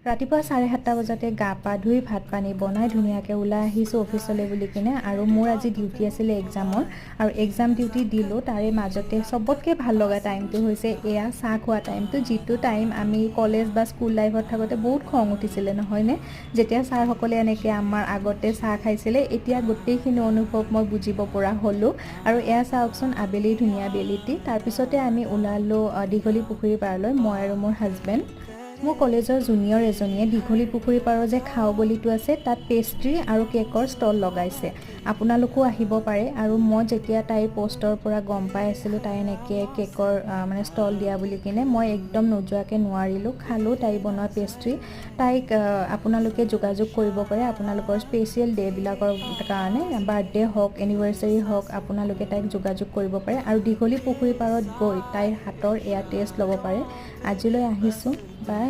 ৰাতিপুৱা 7:30 বজাতে গা পা ধুই, ভাত পানী বনাই ধুনীয়াকৈ ওলাই আহিছোঁ অফিচলৈ বুলি কিনে। আৰু মোৰ আজি ডিউটি আছিলে এক্সামৰ আৰু এক্সাম ডিউটি দিলোঁ। তাৰে মাজতে চবতকৈ ভাল লগা টাইমটো হৈছে এয়া চাহ খোৱা টাইমটো, যিটো টাইম আমি কলেজ বা স্কুল লাইফত থাকোঁতে বহুত খং উঠিছিলে, নহয়নে? যেতিয়া ছাৰসকলে এনেকৈ আমাৰ আগতে চাহ খাইছিলে। এতিয়া গোটেইখিনি অনুভৱ মই বুজিব পৰা হ'লোঁ। আৰু এয়া চাওকচোন, আবেলি ধুনীয়া বেলিটি। তাৰপিছতে আমি ওলালোঁ দীঘলী পুখুৰী পাৰলৈ, মই আৰু মোৰ হাজবেণ্ড। মোৰ কলেজৰ জুনিয়ৰ এজনীয়ে দীঘলী পুখুৰী পাৰৰ যে খাও গলিটো আছে, তাত পেষ্ট্ৰি আৰু কেকৰ ষ্টল লগাইছে। আপোনালোকো আহিব পাৰে। আৰু মই যেতিয়া তাইৰ পষ্টৰ পৰা গম পাই আছিলোঁ তাই এনেকৈ কেকৰ মানে ষ্টল দিয়া বুলি কিনে, মই একদম নোযোৱাকৈ নোৱাৰিলোঁ। খালোঁ তাই বনোৱা পেষ্ট্ৰি। তাইক আপোনালোকে যোগাযোগ কৰিব পাৰে আপোনালোকৰ স্পেচিয়েল ডে'বিলাকৰ কাৰণে। বাৰ্থডে হওক, এনিভাৰ্চাৰী হওক, আপোনালোকে তাইক যোগাযোগ কৰিব পাৰে আৰু দীঘলী পুখুৰী পাৰত গৈ তাইৰ হাতৰ এয়া টেষ্ট ল'ব পাৰে। আজিলৈ আহিছোঁ, বাই।